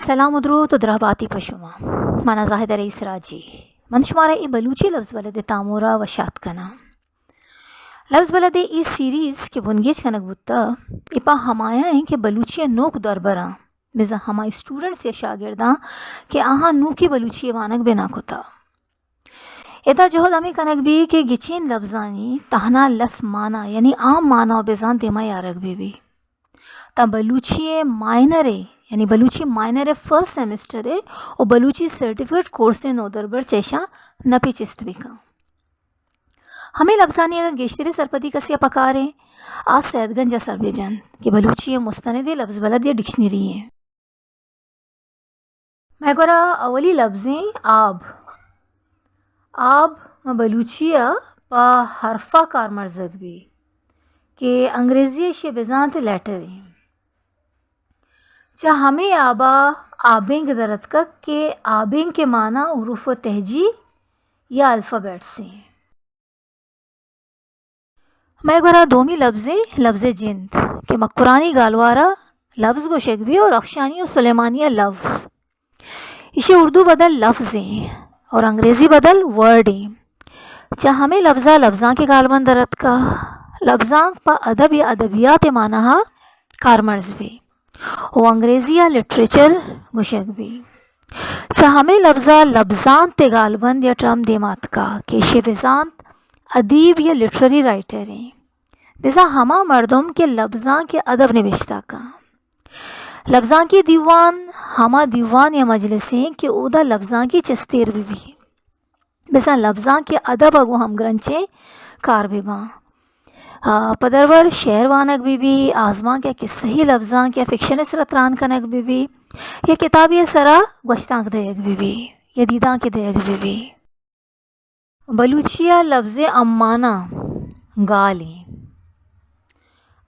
سلام و دروت و درہباتی پہ شما۔ من آں زاہدہ رئیس راجی۔ من شمارا اے بلوچی لبز بلد ءِ تامورا وشات کناں۔ لبز بلد ءِ اے سیریز کہ بنگیج کنگ بوتہ، اے پہ ہمایاں ایں کہ بلوچی ءِ نوک دربراں، بزاں ہما اسٹوڈنٹس یا شاگرداں کہ آہاں نوکی بلوچی ءِ وانگ بنا کتہ۔ ادا جہد ہمے کنگ بی کہ گچین لبزانی تہنا لس مانا، یعنی عام مانا و بزانت دیما یارگ بہ بی۔ تاں بلوچی ءِ مائنر ءِ، یعنی بلوچی مائنر ءِ فرسٹ سیمسٹر ءِ و بلوچی سرٹیفکیٹ کورس ءِ نودربر چہ اشاں نپے چست بہ کن۔ ہمے لبزانی اگاں گیشتریں سرپدی کسے ءَ پکاریں، آ سید گنج ءَ سر بہ جنت کہ بلوچی ءِ مستندیں لبز بلد یا ڈکشنری ایں۔ مئے گورا اولی لبزیں آب۔ آب ماں بلوچی ءَ پہ حرفا کارمرزگ بی کہ انگریزی ءَ ایشی ءِ بزانت لیٹر ایں۔ چہ ہمے آبا آبینک در اتکگ کہ آبینک ءِ مانا حروف تہجی یا الفابیٹس ایں۔ مئے گورا دومی لبزے، لبز جند، کہ مکرانی گالوارا لبز گوشگ بی اور رخشانی و سلیمانی ءَ لفظ۔ ایشی اردو بدل لفظ ایں اور انگریزی بدل ورڈ ایں۔ چہ ہمے لبزا لبزانک ءِ گالبند در اتکا۔ لبزانک پہ ادب یا ادبیات ءِ معناہا کارمرز بی۔ و انگریزی ءَ لٹریچر گوشگ بی۔ چہ ہمے لبزا لبزانت ءِ گالبند یا ٹرم دیما اتکا کہ ایشی ءِ بزانت ادیب یا لٹریری رائٹر ایں۔ بزاں ہما مردم کہ لبزانک ءِ ادب نبشتہ کن۔ لبزانکی دیوان ہما دیوان یا مجلس ایں کہ اودا لبزانکی چست ایر بہ بی۔ بزاں لبزانک ءِ ادب ءَ گوں ہمگرنچیں کار بہ باں۔ آ، پہ درور شعر وانگ بہ بی، آزمانک یا کسہی لبزانک یا فکشن ءِ سرا تران کنگ بہ بی، یا کتابے ءِ سرا گوشتانک دئیگ بہ بی، یا دیدانکے دئیگ بہ بی۔ بلوچی ءِ لبز امانا گال ایں۔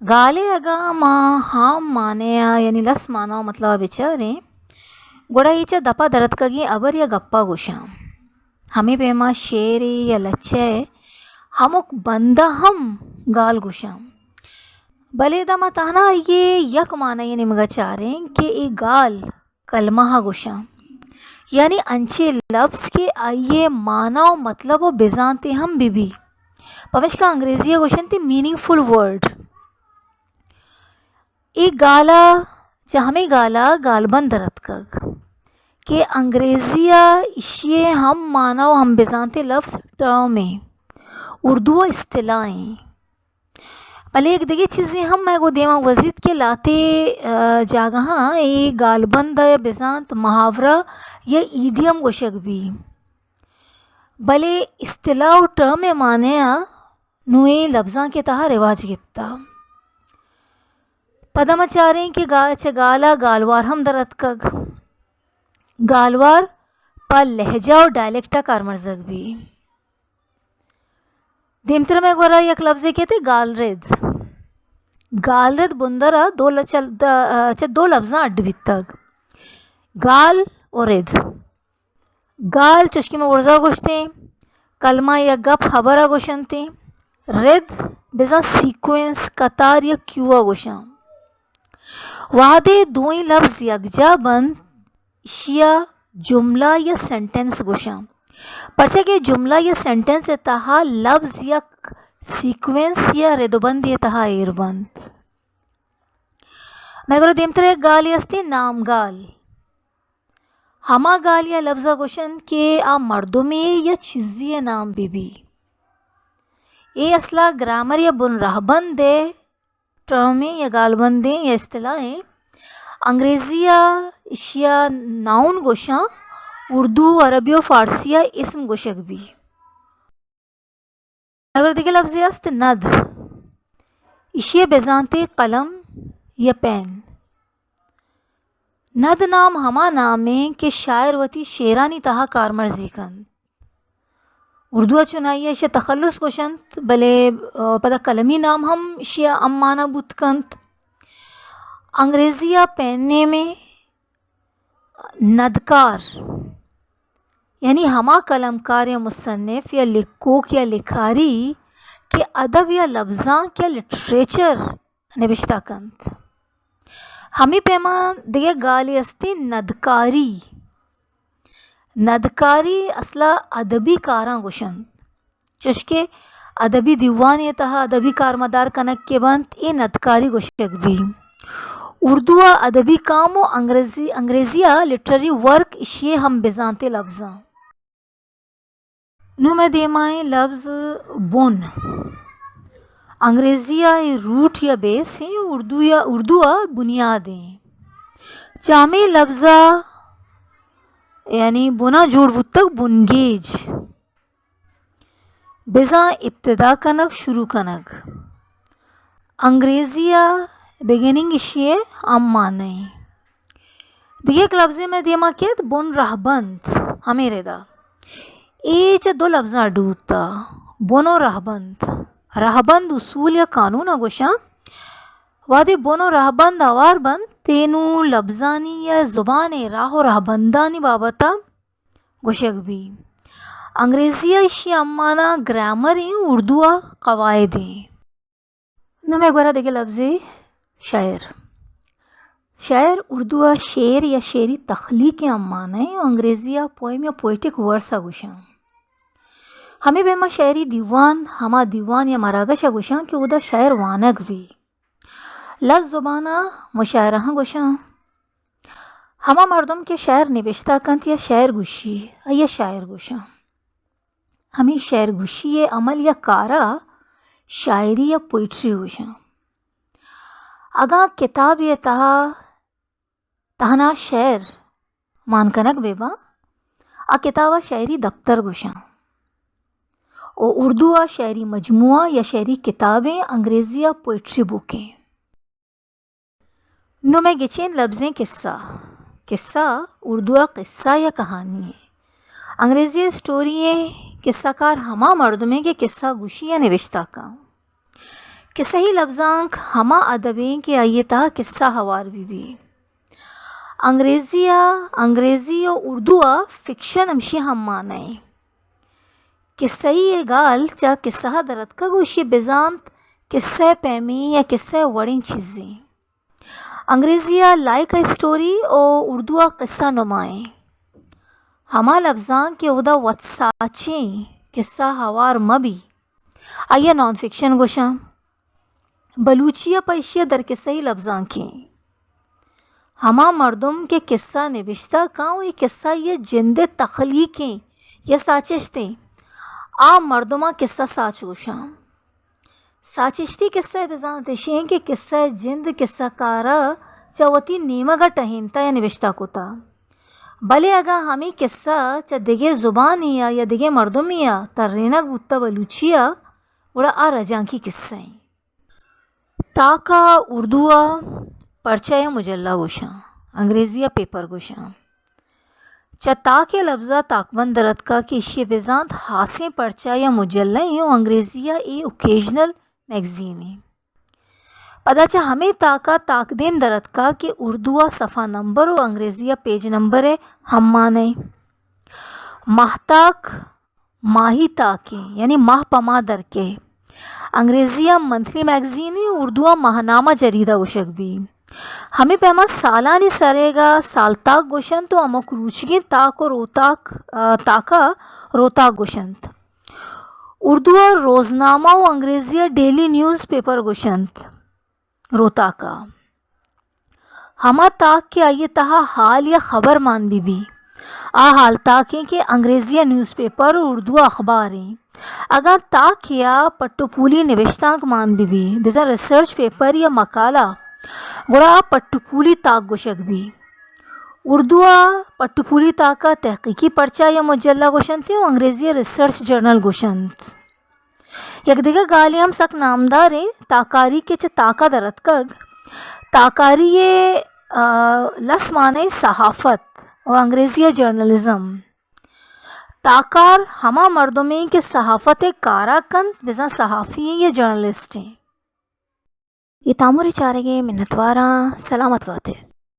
گال ءِ اگاں ما ہام معنی ءَ، یعنی لس مانا و مطلب ءَ بچاریں، گڑا اے چہ دپا درتکگیں ہبر یا گپا گوشاں۔ ہمے پیما شعرے یا لچہ ءِ ہمک بندا ہم گال گوشاں۔ بلے ادا ما تہنا آئی ءِ یک معنی ءِ نیمگا چاریں کہ اے گال کلمہ ءَ گوشاں، یعنی انچیں لبز کہ آئی ءِ مانا و مطلب و بزانتے ہم بہ بی۔ پمشکا انگریزی ءَ گوشنتی میننگ فل ورڈ۔ اے گالا، چہ ہمے گالا گالبند در اتکگ کہ انگریزی ءَ ایشی ءِ ہم مانا و ہم بزانتے لفظ ٹرم ایں، اردو ءَ اصطلاح ایں۔ بلے یک دگہ چیزے ہم مئے گوں دیما گوزیت کہ لہتے، آ، جاگہاں اے گالبند ءَ بزانت محاورہ یا ایڈیم گوشگ بی۔ بلے اصطلاح و ٹرم ءِ معنی ءَ نوں اے لبزانک ءِ تہا رواج گپتا۔ پدا ما چاریں کہ گا-، چہ گالا گالوار ہم در اتکگ۔ گالوار پہ لہجہ و ڈائلیکٹ ءَ کارمرزگ بی۔ دیمتر مئے گورا یک لبزے کیت گالرد۔ گالرد بندر ءَ دو ل-، چل-، د-، چہ دو لبزاں اڈ بیتگ۔ گال و رد۔ گال چوشکہ ما برزا گوشتیں، کلمہ یا گپ ہبر ءَ گوشنتیں۔ رد بزاں سیکوینس، قطار یا کیو ءَ گوشاں۔ وہدے دوئیں لبز یکجاہ بنت، ایشی ءَ جملہ یا سنٹنس گوشاں۔ پرچا کہ جملہ یا سنٹنس ءِ تہا لبز یک سیکوینس یا ردوبندے ءِ تہا ایر بنت۔ مئے گورا دیمتر یک گالے استیں نامگال۔ ہما گال یا لبز ءَ گوشنت کہ آ مردمے یا چیزے ءِ نام بہ بی۔ اے اصل ءَ گرامر یا بن رہبند ءِ ٹرمیں یا گالبندیں یا اصطلاحیں۔ انگریزی ءَ ایشی ءَ ناؤن گوشاں، اردو، عربی و فارسی ءَ اسم گوشگ بی۔ اگر دگہ لبزے است ند، ایشی ءَ بزانتے قلم یا پین۔ ند نام ہما نامیں کہ شاعر وتی شعرانی تہا کارمرزی کنت۔ اردو ءَ چونائی ءَ ایشی ءَ تخلص گوشنت، بلے، آ، پدا قلمی نام ہم ایشی ءَ امانا بوت کنت۔ انگریزی ءَ پین نیمیں ندکار، یعنی ہما قلمکار یا مصنف یا لکھوک یا لکھاری کہ ادب یا لبزانک یا لٹریچر نبشتہ کنت۔ ہمے پیما دگہ گالے استیں ندکاری۔ ندکاری اصلا ادبی کاراں گوشنت۔ چوشکہ ادبی دیوانے تہا ادبی کارمدار کنگ کہ بنت، اے ندکاری گوشگ بی۔ اردو ء ادبی کام و انگریزی، انگریزی ء لٹریری ورک، اشی ء ہم بزانتے لبزاں۔ نوں مئے دیما ایں لبز بن۔ انگریزی ء اے روٹ یا بیس ایں، اردو یا، اردو ء بنیاد ایں۔ چہ ہمے لبز ء یعنی بنا جوڑ بوتگ بنگیج۔ بزاں ابتدا کنگ، شروع کنگ۔ انگریزی ء بگننگ اشی ء ہم معنی۔ دگہ یک لبزے مئے دیما کیت، بن رہبند، ہمے ردا۔ اے چہ دو لبزاں اڈ بوتا، بن و رہبند۔ رہبند اصول یا قانون ء گوشاں۔ وہدے بن و رہبند ہوار بنت، تینوں لبزانی یا زبان ء راہ و رہبندانی بابت ء گوشگ بی۔ انگریزی ء اشی ء امانا گرامر ایں، اردو ء قواعد ایں۔ نوں مئے گورا دگہ لبزے شعر۔ شعر اردو ء شعر یا شعری تخلیق ء امانا ایں، انگریزی ء پوئم یا پوئٹک ورس ء گوشاں۔ ہمے پیما شعری دیوان ہما دیوان یا مراگش ء گوشاں کہ اودا شعر وانگ بی۔ لس زبان ء مشاعرہاں گوشاں۔ ہما مردم کہ شعر نبشتہ کنت یا شعر گوشی، آئی ء شاعر گوشاں۔ ہمے شعر گوشی ء عمل یا کار ء شاعری یا پوئٹری گوشاں۔ اگاں کتابے ء تہا تہنا شعر مان کنگ بہ باں، آ کتاب ء شعری دپتر گوشاں۔ و اردو ء شعری مجموعہ یا شعری کتابیں، انگریزی ء پوئٹری بک ایں۔ نوں مئے گچین لبزیں قصہ۔ قصہ اردو ء قصہ یا کہانی ایں۔ انگریزی ء اسٹوری ایں۔ قصہ کار ہما مردمے کہ قصہ گوشی یا نبشتہ کن۔ قصہی لبزانک ہما ادب ایں کہ آئی ء تہا قصہ ہوار بہ بی۔ انگریزی ء، انگریزی و اردو ء فکشن ہمشی ہم معنی ایں۔ قصہی ء گال چہ قصہ ء در اتکگ و اشی بزانت قصہ ء پیمیں یا قصہ ء وڑیں چیزے۔ انگریزی ء لائک ا اسٹوری و اردو ء قصہ نما ایں۔ ہما لبزانک کہ اودا وت ساچیں قصہ ہوار مہ بی، آئی ء نان فکشن گوشاں۔ بلوچی ء پہ ایشی ء درکسہی لبزانکیں۔ ہما مردم کہ کسہ نبشتہ کن و اے کسہ آئی ء جند ء تخلیقیں یا ساچشتیں، آ مردماں کسہ ساچ گوشاں۔ ساچشتی کسہ ء بزانت اشیں کہ کسہ ء جند کسہ کار ء چہ وتی نیمگ ء ٹہینتہ یا نبشتہ کتہ۔ بلے اگاں ہمے کسہ چہ دگہ زبانے ء یا دگہ مردمے ء ترینگ بوتہ بلوچی ء، گڑا آ رجانکی کسہ ایں۔ تاک ء اردو ء پرچہ یا مجلہ گوشاں، انگریزی ء پیپر گوشاں۔ چہ تاک ء لبز ء تاکبند در اتکگ کہ ایشی ء بزانت ہاسیں پرچہ یا مجلہ ایں و انگریزی ء اے اوکیژنل میگزین ایں۔ پدا چہ ہمے تاک ء تاکدیم در اتکگ کہ اردو ء صفحہ نمبر و انگریزی ء پیج نمبر ء ہم معنی۔ ماہتاک ماہی تاکیں، یعنی ماہ پہ ماہ درکئے۔ انگریزی ء منتھلی میگزینے، اردو ء ماہنامہ جریدہ گوشگ بی۔ ہمے پیما سالانی سریگ ء سالتاک گوشنت و ہمک روچگیں تاک و روتاک، ء، تاک ء روتاک گوشنت۔ اردو ء روزنامہ و انگریزی ء ڈیلی نیوز پیپر گوشنت۔ روتاک ء ہما تاک کہ آئی ء تہا حال یا خبر مان بہ بی، آ حال تاکیں کہ انگریزی ء نیوز پیپر و اردو ء اخباریں۔ اگاں تاکے ء پٹ و پولی نبشتانک مان بہ بی، بزاں ریسرچ پیپر یا مقالہ، گڑا آ پٹ و پولی تاک گوشگ بی۔ اردو ء پٹ و پولی تاک ء تحقیقی پرچہ یا مجلہ گوشنت و انگریزی ء ریسرچ جرنل گوشنت۔ یک دگہ گالے ہم سک نامداریں، تاکاری کہ چہ تاکا در اتکگ۔ تاکاری ء، آ، لس معنی صحافت و انگریزی ء جرنلزم۔ تاکار ہما مردمیں کہ صحافت ء کارا کنت، بزاں صحافی ایں یا جرنلسٹ ایں۔ اے تامر ء چارگ ء منتواراں، سلامت بات ات۔